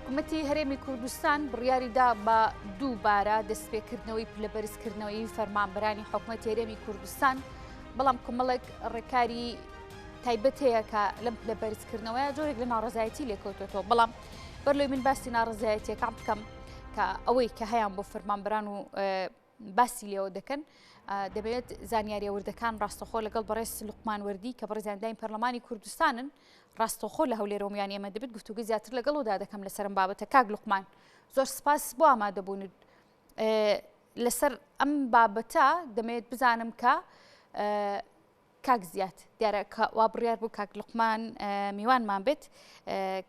حکومەتی هەرێمی کوردستان بڕیاریدا بە دووبارە دەستپێکردنەوەی پلەبەرزکردنەوەی فەرمانبەرانی حکومەتی هەرێمی کوردستان، بەڵام کۆمەڵێک ڕێکاری تایبەت هەیە کە لەم پلە بەرزکردنەوەیە جۆرێک لە ناڕەزایەتی لێکەوتێتەوە بەڵام بەر لەوەی من باسی ناڕەزایەتیەکان بکەم کە ئەوەی کە هەیان بۆ فەرمانبەران و باسی لێوە دەکەن دەبێت زانیاریە وردەکان ڕاستەخۆ لەگەڵ بەڕێز لوقمان وەردی کە بەڕێزیانداین پەرلەمانی کوردستانن ڕاستەخۆ لە هەولێرەوە میوانی ئێمە دەبێت گفتوگوی زیاتر لەگەڵدا دەکەم لەسەرم بابەتە کاک لوقمان زۆر سپاس بۆ ئامادەبوون لەسەر ئەم بابەتە دەمێت بزانم کە کاک زیاد دیارە کە وا بڕیار بوو کاک لوقمان میوانمان بێت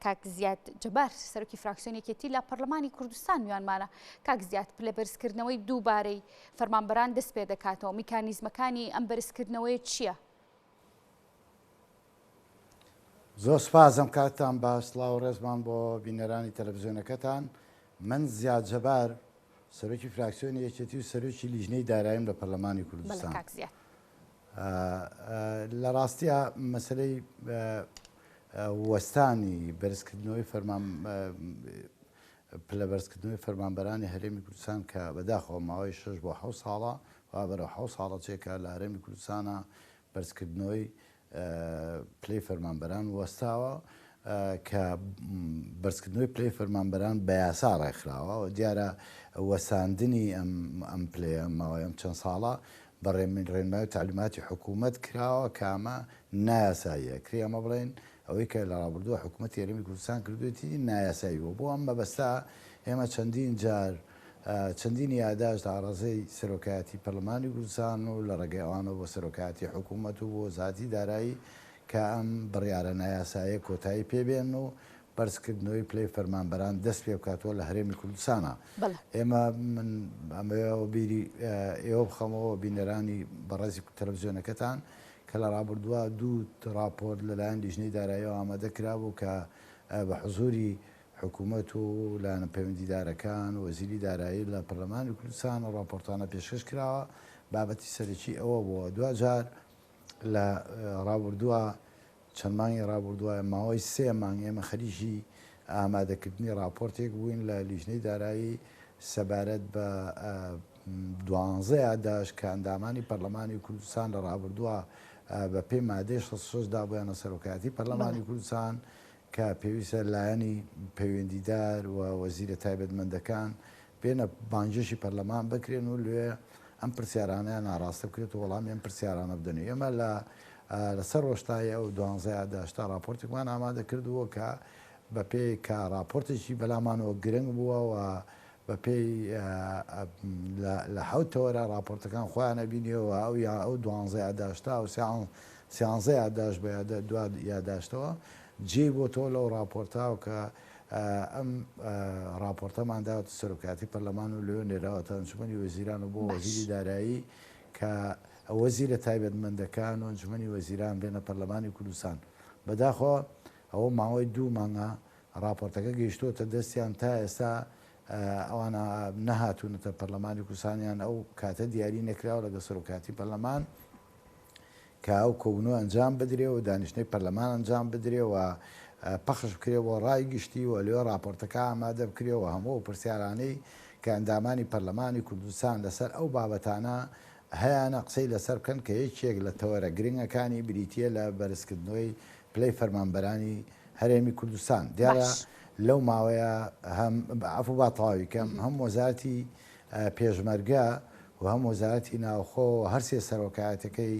کاک زیاد جەبار سەرۆکی فراکسیۆنی یەکێتی لە پەرلەمانی کوردستان میوانمانە کاک زیاد پلە بەرزکردنەوەی دووبارەی فەرمانبەران دەست پێ دەکاتەوە میکانیزمەکانی ئەم بەرزکردنەوەی چییە؟ زۆر سپاس ئەم کاتتان باش سڵاو و ڕێزمان بۆ بینەرانی تەلەڤزیۆنەکەتان من زیاد جەبار سەرۆکی فراکسیۆنی یەکێتی و سەرۆکی لیژنەی داراییم لە پەرلەمانی کوردستان لە ڕاستیا مەسەلەی وەستانی بەرزکردنەوەی فەرمان پلە بەرزکردنەوەی فەرمانبەرانی هەرێمی کوردستان کە بەداخەوە ماوەی 6 بۆ 6 ساڵە وا بەرەو 6 ساڵە چێکە لە هەرێمی کوردستانە بەرزکردنەوەی پلەی فەرمانبەران وەستاوە کە بەرزکردنەوەی پلەی فەرمانبەران بە یاسا ڕێکخراوە و دیارە وەساندنی ئەم ئەم پلەیە ماوەی ئەم چەند ساڵە بە ڕێنمای و تەعلیماتی حکوومەت کراوە کە ئەمە نایاساییە کرێ ئەمە بڵێن ئەوەی کە لە ڕابردووە حکوومەتی هەرێمی کوردستان کردوێتی نایاسایی بووە بۆ ئەم مەبەستە ئێمە چەندین جار چەندین یاداشت ئاڕاستەی سەرۆکایەتی پەرلەمانی کوردستان و لە ڕێگەی ئەوانەوە بۆ سەرۆکایەتی حکوومەت و بۆ وەزارەتی دارایی کە ئەم بڕیارە نایاساییە کۆتایی پێ بێنن و بەرزکردنەوەی پلەی فەرمانبەران دەست پێ بکاتەوە لە هەرێمی کوردستانا. ئێمە من ئەمەوێ وەبیری ئێوە بخەمەوە بینەرانی بەڕێزی تەلەفزیۆنەکەتان کە لە ڕابردووە دوو ڕاپۆرت لەلایەن لیژنەی داراییەوە ئامادە کرابوو کە بە حزووری حکوومەت و لایەنە پەیوەندیدارەکان و وەزیری دارایی لە پەرلەمانی کوردستان ئەو ڕاپۆرتانە پێشکەش کراوە، بابەتی سەرەکی ئەوە بووە. دواجار لە ڕابردووە چەند مانگی ڕابردووە ماوەی سێ مانگ ئێمە خەریکی ئامادەکردنی ڕاپۆرتێک بووین لە لیژنەی دارایی سەبارەت بە دوانزە یاداشت کە ئەندامانی پەرلەمانی کوردستان لە ڕابردووە بە پێی مادەی 66 دابوویانە سەرۆکایەتی پەرلەمانی کوردستان کە پێویستە لایەنی پەیوەندیدار و وەزیرە تایبەتمەندەکان بێنە بانگێشی پەرلەمان بکرێن و لێ ئەم پرسیارانەیان ئاراستە بکرێت و وەڵامی ئەم پرسیارانە بدەن و ئێمە لە لەسەر ڕۆشتایی ئەو دوانزە یاداشتە ڕاپۆرتێکمان ئامادە کردووە کە بەپێی کە ڕاپۆرتێکی بەلامانەوە گرنگ بووە و بەپێی لە حەوت تەوەرە ڕاپۆرتەکان خۆیان ئەبینیەوە ئەو یا ئەو دوانزە یاداشتە و سیانزە یاداشت بە دو یاداشتەوە جێی بۆتەوە لەو ڕاپۆرتە و کە ئەم ڕاپۆرتەمان داوەتە سەرۆکایەتی پەرلەمان و لەوێ نێراوەتە ئەنجومەنی وەزیران و بۆ وەزیری دارایی کە وەزیرە تایبەتمەندەکان و ئەنجومەنی وەزیران بێنە پەرلەمانی کوردستان. بەداخەوە ئەوە ماوەی دوو مانگە ڕاپۆرتەکە گەیشتووەتە دەستیان تا ئێستا ئەوانە نەهاتوونەتە پەرلەمانی کوردستان یان ئەو کاتە دیاری نەکراوە لەگەڵ سەرۆکایەتی پەرلەمان کە ئەو کۆبوونەوە ئەنجام بدرێ و دانیشتنەی پەرلەمان ئەنجام بدرێ و پەخش بکرێ بۆ ڕای گشتی و لێ ڕاپۆرتەکە ئامادە بکرێ و هەموو ئەو پرسیارانەی کە ئەندامانی پەرلەمانی کوردستان لەسەر ئەو بابەتانە هەیانە قسەی لەسەر بکەن کە یەکێک لە تەوەرە گرنگەکانی بریتییە لە بەرزکردنەوەی پلەی فەرمانبەرانی هەرێمی کوردستان. دیارە لەو ماوەیە هەم عەفو با تەواوی کەم هەم وەزارەتی پێشمەرگە و هەم وەزارەتی ناوخۆ و هەرسێ سەرۆکایەتەکەی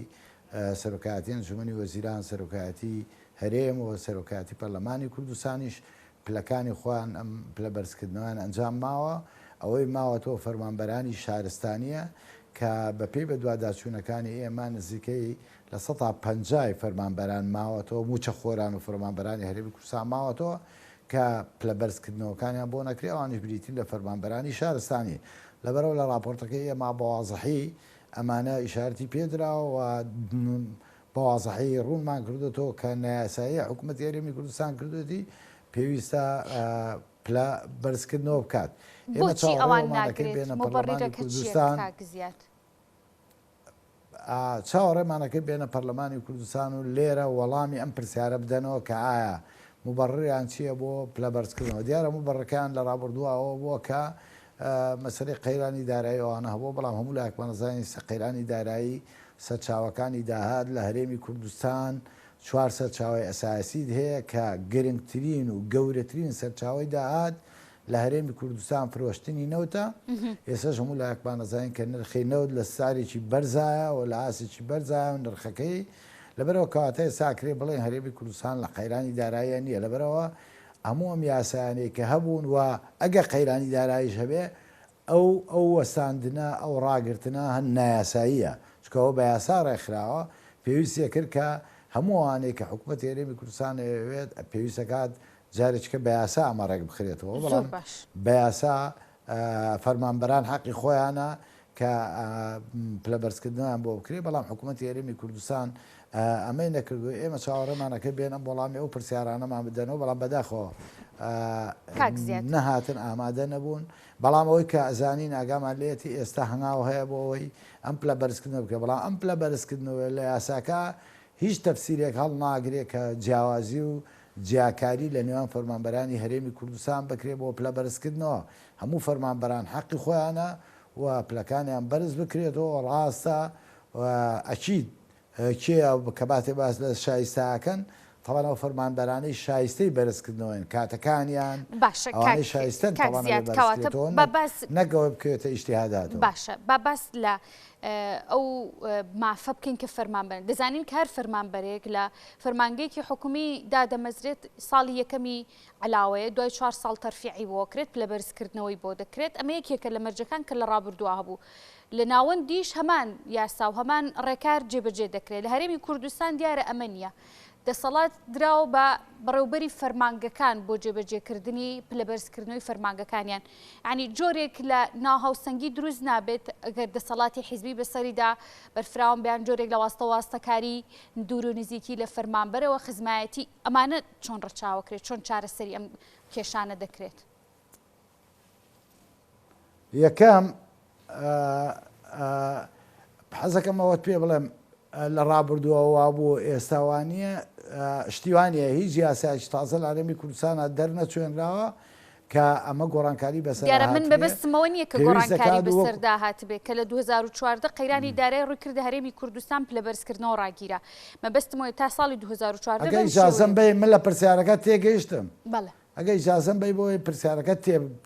سەرۆکایەتی ئەنجومەنی وەزیران، سەرۆکایەتی هەرێم و سەرۆکایەتی پەرلەمانی کوردستانیش پلەکانی خۆیان ئەم پلە بەرزکردنەوەیان ئەنجام ماوە، ئەوەی ماوەتەوە فەرمانبەرانی شارستانییە کە بەپێی بەدواداچوونەکانی ئێمە نزیکەی 50% ی فەرمانبەران ماوەتەوە، مووچەخۆران و فەرمانبەرانی هەرێمی کوردستان ماوەتەوە کە پلە بەرزکردنەوەکانیان بۆ نەکرێ، ئەوانیش بریتین لە فەرمانبەرانی شارستانی. لەبەرئەوە لە ڕاپۆرتەکەی ئێمە بە وازحی ئەمانە ئیشارەتی پێدراوە و بە وازحی ڕوونمان کردۆتەوە کە نایاساییە حکوومەتی هەرێمی کوردستان کردوێتی، پێویستە پلە بەرزکردنەوە بکات. ئێمە بۆچی ئەوان چاوەڕێی ئەوەمان ئەکەین ناکرێت؟ بێنە پەرلەمانی موبەڕیرەکە چییە کوردستان. کاک زیاد؟ چاوەڕێمانەکەی بێنە پەرلەمانی کوردستان و لێرە وەڵامی ئەم پرسیارە بدەنەوە کە ئایا موبەڕریان چییە بۆ پلە بەرزکردنەوە؟ دیارە موبەڕرەکەیان لە ڕابردووە ئەوە بووە کە مەسەلەی قەیرانی دارایی ئەوانە هەبووە، بەڵام هەموو لایەکمان ئەزانین ئیستا قەیرانی دارایی سەرچاوەکانی داهات لە هەرێمی کوردستان چوار سەرچاوەی ئەساسیت هەیە کە گرنگترین و گەورەترین سەرچاوەی داهات لە هەرێمی کوردستان فرۆشتنی نەوتە، ئێستاش هەموو لایەکمان ئەزانین کە نرخی نەوت لە سارێکی بەرزایە و لە ئاستێکی بەرزایە و نرخەکەی لەبەرئەوە کەواتە ئێستا ئەکرێ بڵێین هەرێمی کوردستان لە قەیرانی داراییە نییە لەبەرئەوە هەموو ئەم یاسایانەی کە هەبوون و ئەگەر قەیرانی داراییش هەبێ ئەو ئەو وەستاندنە ئەو ڕاگرتنە هەن نایاساییە چونکە ئەوە بە یاسا ڕێکخراوە پێویستی ئەکرد کە هەموو ئەوانەی کە حکومەتی هەرێمی کوردستان ئەیەوێت پێویست ئەکات جارێکیکە بە یاسا ئەمە ڕێک بخرێتەوە زۆر بەڵام باش. بە یاسا فەرمانبەران حەقی خۆیانە کە پلەبەرزکردنەوەیان بۆ بکرێت، بەڵام حکوومەتی هەرێمی کوردستان ئەمەی نەکردو ئێمە چاوەڕێمان ئەکرد بێن ئەم وەڵامی ئەو پرسیارانەمان بدەنەوە، بەڵام بەداخەوە کاک زیاد. نەهاتن ئامادە نەبوون، بەڵام ئەوەی کە ئەزانین ئاگامان لێیەتی ئێستا هەنگاو هەیە بۆ ئەوەی ئەم پلە بەرزکردنەوە بکرێت، بەڵام ئەم پلە بەرزکردنەوەیە لە یاساکە هیچ تەفسیرێک هەڵناگرێ کە جیاوازی و جیاکاری لە نێوان فەرمانبەرانی هەرێمی کوردستان بکرێ بۆ پلە بەرزکردنەوە، هەموو فەرمانبەران حەقی خۆیانە و پلەکانیان بەرز بکرێتەوە، ڕاستە و ئەکید کێیە کە باتێ باس لە شایستە ئەکەن، تەبعەن ئەو فەرمانبەرانەی شایستەی بەرزکردنەوەن کاتەکانیان باشە کاک ئەوانەی شایستەن کاک تەبعەن ئەبێ زیاد بەرز کەواتە کرێتەوە با نەک باس نەک ئەوەی بکەوێتە ئیجتیهاداتەوە. باشە با باس لە ئەو مافە بکەین کە فەرمانبەرن دەزانین کە هەر فەرمانبەرێک لە فەرمانگەیەکی حکومی دادەمەزرێت ساڵی یەکەمی علاوەیە دوای چوار ساڵ تەرفیعی بۆ کرێت پلە بەرزکردنەوەی بۆ دەکرێت ئەمە یەکێکە لە مەرجەکان کە لە ڕابردووە هەبوو لە ناوەندیش هەمان یاسا و هەمان ڕێکار جێبەجێ دەکرێت لە هەرێمی کوردستان دیارە ئەمە نییە دەسەڵات دراوە بە بەڕێوبەری فەرمانگەکان بۆ جێبەجێکردنی پلەبەرزکردنەوەی فەرمانگەکانیان یانی جۆرێک لە ناهاوسەنگی دروست نابێت ئەگەر دەسەڵاتی حیزبی بەسەریدا بەرفراوان بیان جۆرێک لە واستە واستەکاری دوور و نزیکی لە فەرمانبەرەوە خزمایەتی ئەمانە چۆن ڕەچاوەکرێت چۆن چارەسەری ئەم کێشانە دەکرێت؟ یەکەم حەزەکەم ئەوەت پێ بڵێم لە ڕابردووە وابوو ئێستا وانە شتی وانە هیچ یاسایکی تازە لە هەرێمی کوردستانە دەرنەچوێنراوە کە ئەمە گۆڕانکاری بەسەر دیارە من مەبەستمەوە نییە کە گۆڕانکاری بەسەردا هاتبێ کە لە 2014 قەیرانی دارای ڕووی کردە هەرێمی کوردستان پلە بەرزکردنەوە ڕاگیرا مەبەستمەوە تا ساڵی 2014 ئەگەر ئیجازەم بەی من لە پرسیارەکە تێگەیشتم بەڵێ ئەگەر ئیجازەم بەی بۆ پرسیارەکە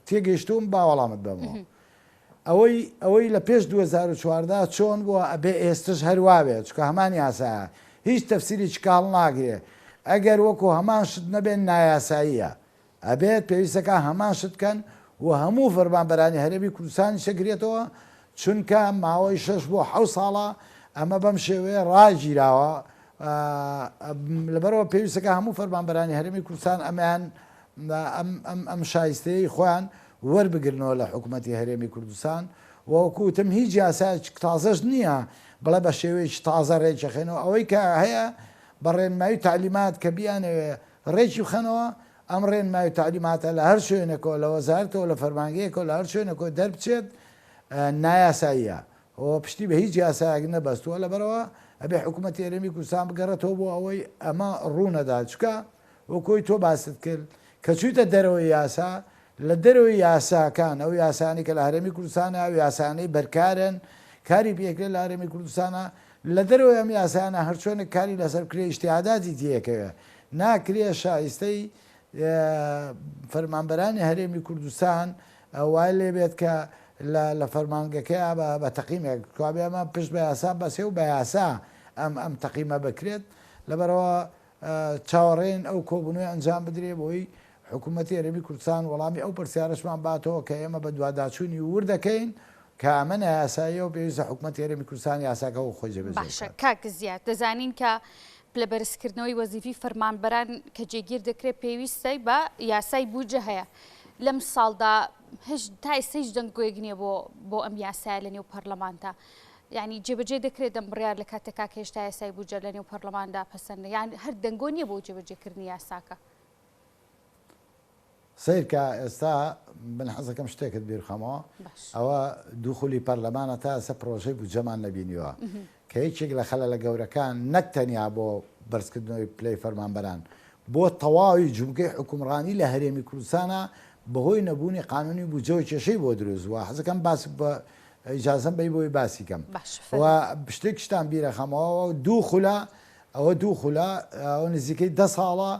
تێگەیشتووم با وەڵامت بەمەوە. ئەوەی ئەوەی لە پێش 2014 چۆن بووە ئەبێ ئێستش هەر وابێ چونکە هەمان یاسایە هیچ تەفسیرێکی کە هەڵناگرێ ئەگەر وەکو هەمان شت نەبێت نایاساییە ئەبێت پێویستەکە هەمان شت بکەن و هەموو فەرمانبەرانی هەرێمی کوردستانیش ئەگرێتەوە چونکە ماوەی شەش بۆ حەوت ساڵە ئەمە بەم شێوەیە ڕاگیراوە لەبەرئەوە پێویستەکە هەموو فەرمانبەرانی هەرێمی کوردستان ئەمەیان ئەم شایستەیەی خۆیان وەربگرنەوە لە حکوومەتی هەرێمی کوردستان و وەکو وتم هیچ یاسایەکی تازەش نییە بڵێ بە شێوەیەکی تازە ڕێکیخەینەوە ئەوەی کە هەیە بە ڕێنمایی و تەعلیمات کە بیانەوێ ڕێکی بخەنەوە ئەم ڕێنمایی و تەعلیماتە لە هەر شوێنێکەوە لە وەزارەتەوە لە فەرمانگەیەکەوە لە هەر شوێنێکەوە دەربچێت نایاساییە و پشتی بە هیچ یاسایەک نەبەستووە لەبەرئەوە ئەبێ حکوومەتی هەرێمی کوردستان بگەڕێتەوە بۆ ئەوەی ئەمە ڕوونەدات چونکە وەکۆی تۆ باست کرد کە چوویتە دەرەوەی یاسا لە دەرەوەی یاساکان ئەو یاسانەی کە لە هەرێمی کوردستانە ئەو یاسانەی بەرکارن کاری پێکرێت لە هەرێمی کوردستانە لە دەرەوەی ئەم یاسایانە هەرچۆنێک کاری لەسەر بکرێ ئیجتیهاداتی تێکەوێ ناکرێ شایستەی فەرمانبەرانی هەرێمی کوردستان وای لێ بێت کە لە فەرمانگەکەیا بە تەقیمێک کوابێ ئەمە پشت بە یاسا بەسێ و بە یاسا ئەم ئەم تەقیمە بکرێت لەبەرەوە چاوەڕێین ئەو کۆبوونەوەی ئەنجام بدرێ بۆی حکوومەتی هەرێمی کوردستان وەڵامی ئەو پرسیارەشمان باتەوە کە ئێمە بەدواداچوونی ورد دەکەین کە ئەمە نایاساییە و پێویستە حکوومەتی هەرێمی کوردستان یاساکە وەک خۆی جێبەجێ باشە بکات. کاک زیاد دەزانین کە پلە بەرزکردنەوەی وەزیفی فەرمانبەران کە جێگیر دەکرێت پێویستەی بە یاسای بودجە هەیە لەم ساڵدا هیچ تا ئێستا هیچ دەنگۆیەک نییە بۆ بۆ ئەم یاسایە لە نێو پەرلەماندا یعنی جێبەجێ دەکرێت ئەم بڕیار لە کاتێکا کە هێشتا یاسای بودجە لە نێو پەرلەماندا پەسەند یان هەر دەنگۆ نییە بۆ جێبەجێکردنی یاساکە. سەیرکە ئێستا من حەزەکەم شتێکت بیرخەمەوە ئەوە دوو خولی پەرلەمانە تا ئێستا پرۆژەی بودجەمان نەبینیوە کە یەکێک لە خەلەلە گەورەکان نەک تەنیا بۆ بەرزکردنەوەی پلەی فەرمانبەران بۆ تەواوی جومگەی حوکمڕانی لە هەرێمی کوردستانا بەهۆی نەبوونی قانونی بودجەوە کێشەی بۆ دروست بووە حەزەکەم باس بە ئیجازەم بەی بۆی باسی کەم و شتێکیشتان بیرەخەمەوە دوو خولە ئەوە دوو خولە ئەوە نزیکەی دە ساڵە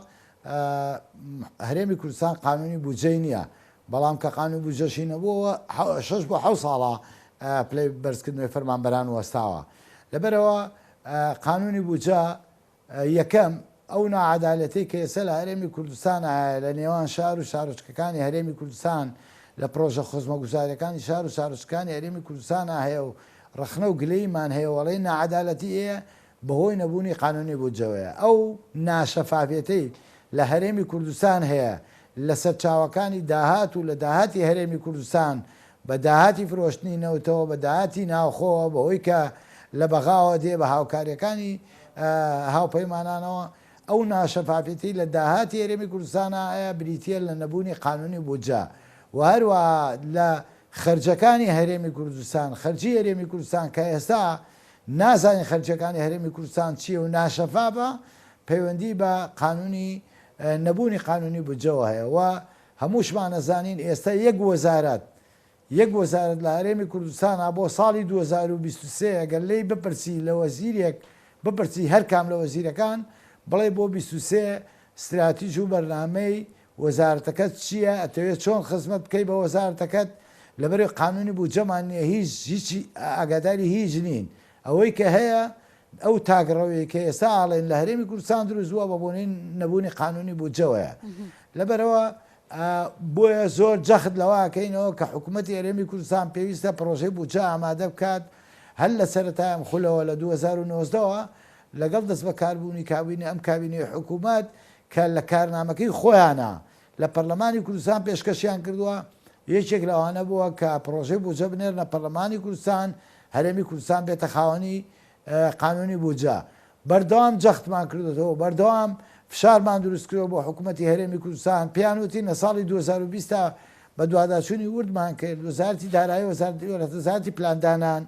هەرێمی کوردستان قانونی بودجەی نییە بەڵام کە قانونی بودجەشی نەبووەوە شەش بۆ حەوت ساڵە پلەی بەرزکردنەوەی فەرمانبەران وەستاوە لەبەرەوە قانونی بودجە یەکەم، ئەو ناعەدالەتەی کە ئێستا لە هەرێمی کوردستانا هەیە لە نێوان شار و شارۆچکەکانی هەرێمی کوردستان لە پڕۆژە خزمەگوزاریەکانی شار و شارۆچکەکانی هەرێمی کوردستانا هەیە و ڕەخنە و گلەییمان هەیە و ئەڵێین ناعەدالەتی هەیە بەهۆی نەبوونی قانونی بودجەوەیە. ئەو ناشەفافیەتەی لە هەرێمی کوردستان هەیە لە سەرچاوەکانی داهات و لە داهاتی هەرێمی کوردستان بە داهاتی فرۆشتنی نەوتەوە، بە داهاتی ناوخۆوە، بەهۆی کە لە بەغاوە دێ، بە هاوکارییەکانی هاوپەیمانانەوە، ئەو ناشەفافیەتەی لە داهاتی هەرێمی کوردستانا هەیە بریتییە لە نەبوونی قانونی بودجە و هەروەها لە خەرجەکانی هەرێمی کوردستان، خەرجی هەرێمی کوردستان کە ئێستا نازانین خەرجیەکانی هەرێمی کوردستان چییە و ناشەفافە، پەیوەندی بە قانونی نەبوونی قانونی بودجەوە هەیە و هەمووشمان ئەزانین ئێستا یەک وەزارەت یەک وەزارەت لە هەرێمی کوردستانا بۆ ساڵی 2023 ئەگەر لێی بپرسی لە وەزیرێک بپرسی هەر کام لە وەزیرەکان بڵێ بۆ 23 ستراتیژ و بەرنامەی وەزارەتەکەت چییە ئەتەوێت چۆن خزمەت بکەی بە وەزارەتەکەت لەبەرئەوەی قانونی بودجەمان نییە هیچ هیچی ئاگاداری هیچ نین ئەوەی کە هەیە ئەو تاکڕەویەی کە ئێستا ئاڵێن لە هەرێمی کوردستان دروست بووە بە بۆنەی نەبوونی قانونی بودجەوەیە لەبەرئەوە بۆیە زۆر جەخت لەوە ئەکەینەوە کە حکوومەتی هەرێمی کوردستان پێویستە پڕۆژەی بودجە ئامادە بکات هەر لە سەرەتای ئەم خولەوە لە 2019ەوە لەگەڵ دەستبەکاربوونی کابینە ئەم کابینەی حکوومەت کە لە کارنامەکەی خۆیانە لە پەرلەمانی کوردستان پێشکەشیان کردووە، یەکێک لەوانە بووە کە پڕۆژەی بودجە بنێرنە پەرلەمانی کوردستان، هەرێمی کوردستان بێتە خاوەنی قانونی بودجە. بەردەوام جەختمان کردۆتەوە، بەردەوام فشارمان دروست کردووە بۆ حکوومەتی هەرێمی کوردستان، پێیان وتین لە ساڵی 2020 تا بەدواداچوونی وردمان کرد، وەزارەتی دارایی، وەزارەتی پلاندانان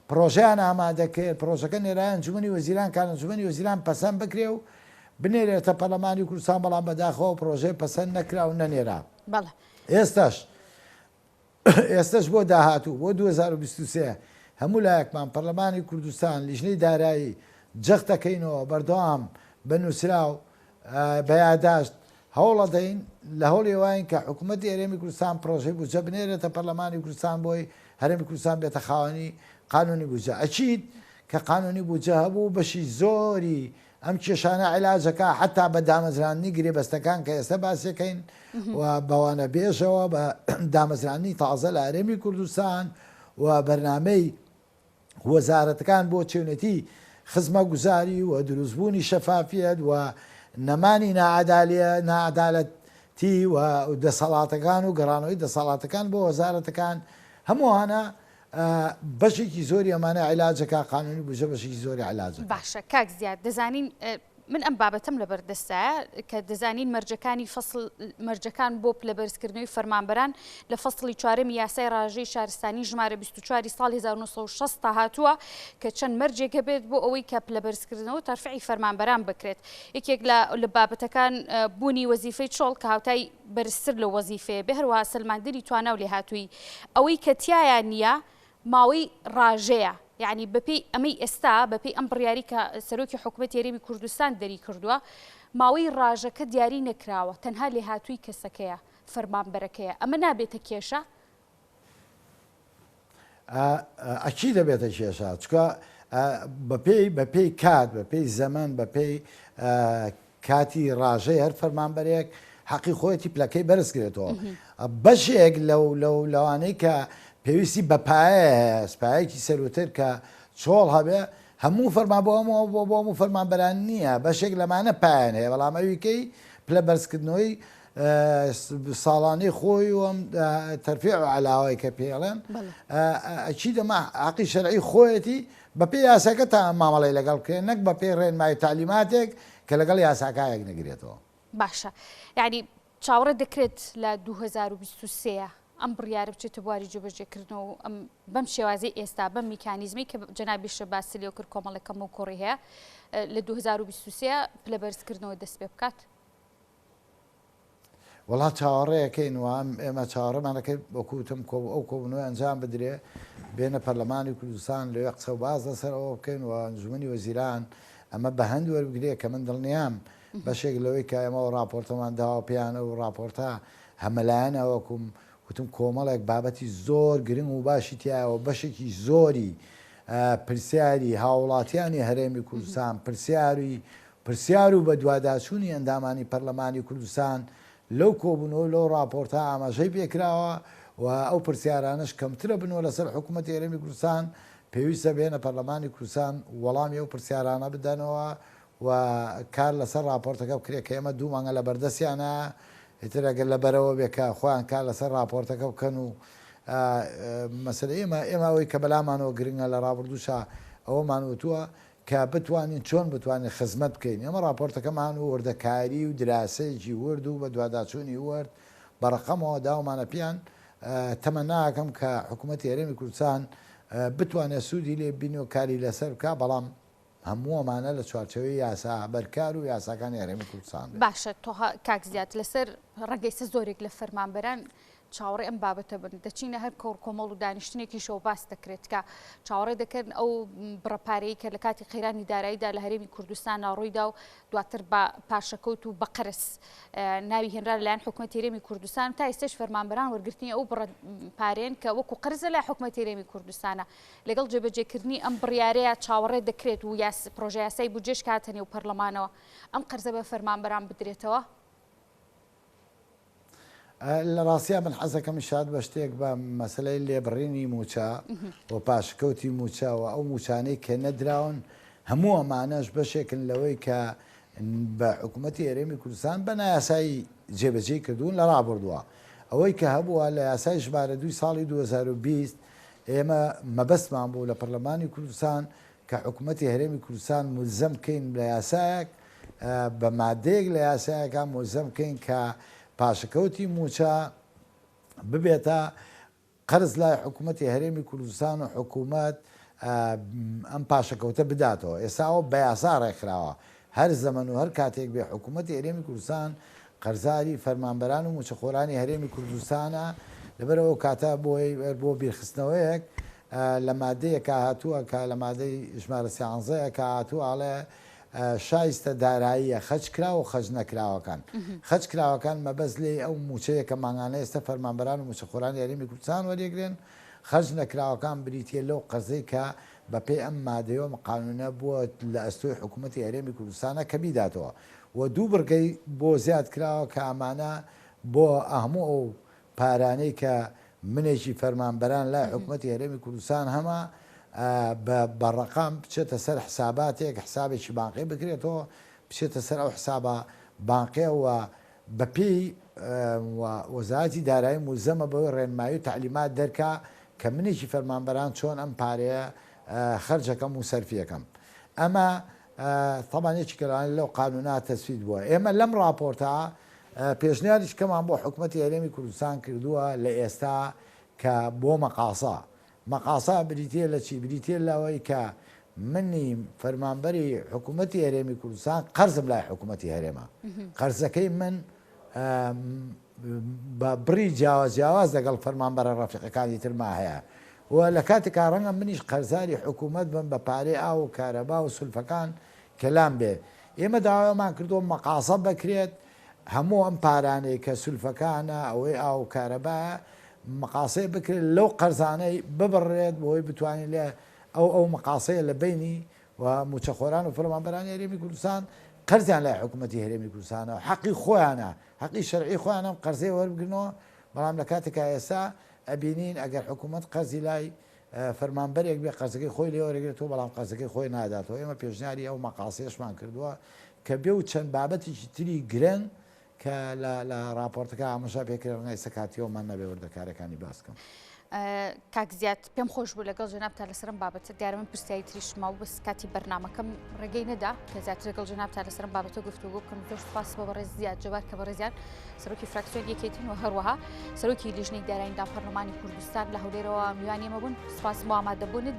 پڕۆژەیان ئامادە کرد، پڕۆژەکە نێرایە ئەنجومەنی وەزیران کە ئەنجومەنی وەزیران پەسەند بکرێ و بنێرێتە پەرلەمانی کوردستان، بەڵام بەداخەوە ئەو پڕۆژەیە پەسەند نەکرا و نەنێرا. بەڵێ. ئێستاش ئێستەش بۆ داهاتوو بۆ 2023 هەموو لایەکمان پەرلەمانی کوردستان، لیژنەی دارایی جەخت دەکەینەوە بەردەوام بە نووسراو، بە یاداشت هەوڵەدەین، لە هەوڵی ئەوەین کە حکوومەتی هەرێمی کوردستان پڕۆژەی بودجە بنێرێتە پەرلەمانی کوردستان بۆی هەرێمی کوردستان بێتە خاوەنی قانوونی بودجە. ئەکید کە قانوونی بودجە هەبوو بەشی زۆری ئەم کێشانە عیلاجەکا حەتا بە دامەزراندنی گرێبەستەکان کە ئێستا باسیەکەین و بەوانە بێژەوە بە دامەزراندنی تازە لە هەرێمی کوردستان و بەرنامەی وەزارەتەکان بۆ چۆنێتی خزمەگوزاری و دروستبوونی شەفافیەت و نەمانی ناعەدالەتی و دەسەڵاتەکان و گەڕانەوەی دەسەڵاتەکان بۆ وەزارەتەکان هەموو ئەوانە بەشێکی زۆری ئەمانە عیلاجەکە قانونی بودجە بەشێکی زۆری عیلاجەکە. باشە کاک زیاد دەزانین من ئەم بابەتەم لەبەر دەستایە کە دەزانین مەرجەکانی فەسڵ مەرجەکان بۆ پلە بەرزکردنەوەی فەرمانبەران لە فەسڵی چوارەمی یاسای ڕاژەی شارستانی ژمارە 24 ساڵی 1960 تا هاتووە کە چەند مەرجێک هەبێت بۆ ئەوەی کە پلە بەرزکردنەوە تەرفیعی فەرمانبەران بکرێت یەکێک لە لە بابەتەکان بوونی وەزیفەی چۆڵ کە هاوتای بەرزتر لە وەزیفەیە بێ هەروەها سەلماندنی توانا و لێهاتوویی ئەوەی کە تیایا نییە ماوەی ڕاژەیە، یەعنی بەپێی ئەمەی ئێستا، بەپێی ئەم بڕیاری کە سەرۆکی حکومەتی هەرێمی کوردستان دەریکردووە، ماوەی ڕاژەکە دیاری نەکراوە، تەنها لێهاتووی کەسەکەیە، فەرمانبەرەکەیە، ئەمە نابێتە کێشە؟ ئەکید دەبێتە کێشە، چونکە بەپێی بەپێی کات، بەپێی زەمەن، بەپێی کاتی ڕاژەی هەر فەرمانبەرێک حەقی خۆیەتی پلەکەی بەرز کرێتەوە. بەشێک لەو لەو لەوانەی کە پێویستی بە پایە هەیە، پایەکی سەرووتر کە چۆڵ هەبێ، هەموو فەرمان بۆ هەموو بۆ بۆ هەموو فەرمانبەران نییە، بەشێک لەمانە پایان هەیە، بەڵام ئەویکەی پلە بەرزکردنەوەی ساڵانەی خۆی و ئەم تەرفیع و عەلاوەی کە پێڵێن ئەکید ئەمە حەقی شەرعی خۆیەتی بەپێی یاساکە تا مامەڵەی لەگەڵ بکرێت نەک بەپێی ڕێنمایی تەعلیماتێک کە لەگەڵ یاساکە یەک نەگرێتەوە. باشە یانی چاوەڕێ دەکرێت لە 2023 ئەم بڕیارە بچێتە بواری جێبەجێکردنەوە و ئەم بەم شێوازەی ئێستا بەم میکانیزمەی کە جەنابیشە باسی لێ کرد کۆمەڵێک کەم و کوڕی هەیە لە 2023 پلە بەرزکردنەوە دەست پێ بکات؟ وەڵا چاوەڕێیەکەین و ئێمە چاوەڕێمان دەکرد وەکو وتم ئەو کۆبوونەوەی ئەنجام بدرێ بێنە پەرلەمانی کوردستان لەوێ قسە و باس لەسەر ئەوە بکەین و ئەنجومەنی وەزیران ئەمە بە هەند وەربگرێ کە من دڵنیام بەشێک لەوەی کە ئێمە ئەو ڕاپۆرتەمان داوە پێیان ئەو ڕاپۆرتە هەمەلایەنە وەکو وتم کۆمەڵێک بابەتی زۆر گرنگ و باشی تیایە و بەشێکی زۆری پرسیاری هاوڵاتیانی هەرێمی کوردستان پرسیاری پرسیار و بەدواداچوونی ئەندامانی پەرلەمانی کوردستان لەو کۆبوونەوە و لەو ڕاپۆرتە ئاماژەی پێکراوە و ئەو پرسیارانەش کەمترە بن و لەسەر حکوومەتی هەرێمی کوردستان پێویستە بێنە پەرلەمانی کوردستان وەڵامی ئەو پرسیارانە بدەنەوە و کار لەسەر ڕاپۆرتەکە بکرێت کە ئێمە دوو مانگە لە بەردەستیانە ئیتر ئەگەر لەبەرەوە بێ کە خۆیان کار لەسەر ڕاپۆرتەکە بکەن و مەسەلەی ئێمە ئێمە ئەوەی کە بەلامانەوە گرنگە لە ڕابردووشا ئەوەمان وتووە کە بتوانین چۆن بتوانین خزمەت بکەین، ئێمە ڕاپۆرتەکەمان و وردەکاری و دراسەیەکی ورد و بەدواداچوونی ورد بە ڕەقەمەوە داومانە پێیان، تەمەنا ئەکەم کە حکوومەتی هەرێمی کوردستان بتوانێت سوودی لێ ببینێ و کاری لەسەر بکا، بەڵام هەموو ئەمانە لە چوارچێوەی یاسا بەرکار و یاساکانی هەرێمی کوردستان بێت. باشە تۆ کاک زیاد لەسەر ڕەنگە ئیستا زۆرێک لە فەرمانبەران چاوەڕێی ئەم بابەتە بن، دەچینە هەر کۆڕکۆمەڵ و دانیشتنێکیشەوە باس دەکرێت کە چاوەڕێ دەکەن ئەو بڕە پارەی کە لە کاتی قەیرانی داراییدا لە هەرێمی کوردستاندا ڕوویدا و دواتر بە پاشەکەوت و بە قەرز ناوی هێنرا لەلایەن حکومەتی هەرێمی کوردستان تا ئێستاش فەرمانبەران وەرگرتنی ئەو بڕە پارەیەن کە وەکو قەرزە لای حکومەتی هەرێمی کوردستانە لەگەڵ جێبەجێکردنی ئەم بڕیارەیە چاوەڕێ دەکرێت و پرۆژە یاسای بودجەش کاتە نێو پەرلەمانەوە ئەم قەرزە بە فەرمانبەران بدرێتەوە. لە ڕاستیا من حەزەکەم ئیشارەت بە شتێک بە مەسەلەی لێبڕینی مووچە و پاشکەوتی مووچە و ئەو مووچانەی کە نەدراون هەموو ئەمانەش بەشێکن لەوەی کە بە حکوومەتی هەرێمی کوردستان بە نایاسایی جێبەجێی کردوون لە ڕابردووە ئەوەی کە هەبووە لە یاسای ژمارە دووی ساڵی 2020 ئێمە مەبەستمان بوو لە پەرلەمانی کوردستان کە حکوومەتی هەرێمی کوردستان مولزەم بکەین لە یاسایەک بە مادەیەک لە یاسایەکە مولزەم بکەین کە پاشەکەوتی مووچە ببێتە قەرز لای حکوومەتی هەرێمی کوردستان و حکوومەت ئەم پاشەکەوتە بداتەوە. ئێستا ئەوە بە یاسا ڕێکخراوە. هەر زەمەن و هەر کاتێک بێ حکوومەتی هەرێمی کوردستان قەرزاری فەرمانبەران و مووچەخۆرانی هەرێمی کوردستانە، لەبەرئەوە ئەو کاتە بۆی بۆ بیرخستنەوەیەک لە مادەیەکا هاتووە کە لە مادەی ژمارە سیانزەیەکا هاتووە ئەڵێ شایستە داراییە خەرج کراو و خەرج نەکراوەکان. خەرج کراوەکان مەبەست لێی ئەو مووچەیە کە مانگانە ئێستا فەرمانبەران و مووچەخۆرانی هەرێمی کوردستان وەریەگرن، خەرج نەکراوەکان بریتییە لەو قەرزەی کە بە پێی ئەم مادەی و ئەم قانوونە بووە لە ئەستۆی حکوومەتی هەرێمی کوردستانە کە بیداتەوە و دوو بڕگەی بۆ زیاد کراوە کە ئەمانە بۆ هەموو ئەو پارانەی کە منێکی فەرمانبەران لای حکومەتی هەرێمی کوردستان هەمە بە بە ڕەقەم بچێتە سەر حساباتێک حسابێکی بانقی بکرێتەوە بچێتە سەر ئەو حسابە بانقیە و بە پێی وەزارەتی دارایی مولزەمە بەوەی ڕێنمایی و تەعلیمات دەرکا کە منێکی فەرمانبەران چۆن ئەم پارەیە خەرجەکەم و سەرفیەکەم ئەمە تەبعەن یەکێکە لەوانەی لەو قانونە تەسوید بووە ئێمە لەم ڕاپۆرتە پێشنیاریش کەمان بۆ حکومەتی هەرێمی کوردستان کردووە لە ئێستا کە بۆ مەقاسە مەقاسە بریتیە لە چی بریتیە لەوەی کە منی فەرمانبەری حکومەتی هەرێمی کوردستان قەرزم لای حکومەتی هەرێمە قەرزەکەی من بە بڕی جیاواز جیاواز لەگەڵ فەرمانبەرە ڕەفیقەکانی ترما هەیە و لە کاتێکا ڕەنگە منیش قەرزاری حکوومەت بم بە پارەی ئاو و کارەبا و سولفەکان کە لام بێ. ئێمە داوامان کردووە مەقاسە بکرێت، هەموو ئەم پارانەی کە سولفەکانە، ئەوەی ئاو و کارەبایە، مەقاسەیە بکرێت لەو قەرزانەی ببڕرێت بۆی بتوانین لە ئەو ئەو مەقاسەیە لە بەینی و مووچەخۆران و فەرمانبەرانی هەرێمی کوردستان قەرزیان لای حکوومەتی هەرێمی کوردستانە و حەقی خۆیانە، حەقی شەرعی خۆیانە ئەم قەرزەی وەربگرنەوە، بەڵام لە کاتێکا ئێستا ئەبینین ئەگەر حکوومەت قەرزی لای فەرمانبەرێک بێ قەرزەکەی خۆی لێ وەرەگرێتەوە بەڵام قەرزەکەی خۆی ناداتەوە، ئێمە پێشنیاری ئەو مەقاسەیەشمان کردووە کە بێ و چەند بابەتێکی تری گرنگ کە لە لە ڕاپۆرتەکە ئاماژە پێ کرا ڕەنگە ئێستا کاتیەوەمان نەبێ وردەکاریەکانی باس کەم. کاک زیاد پێم خۆش بوو لەگەڵ جەنابتا لەسەر ئەم بابەتە دیارە من پرسیاری تریشم ماوە بەس کاتی بەرنامەکەم ڕێگەی نەدا کە زیاتر لەگەڵ جەنابتا لەسەر ئەم بابەتە گفتوگۆ بکەم زۆر سوپاس بۆ بەڕێز زیاد جەبار کە بەڕێزیان سەرۆکی فراکسیۆن یەکێتین و هەروەها سەرۆکی لیژنەی دارایی دا پەرلەمانی کوردستان لە هەولێرەوە میوانی ئێمە بوون سوپاس بۆ ئامادەبوونت.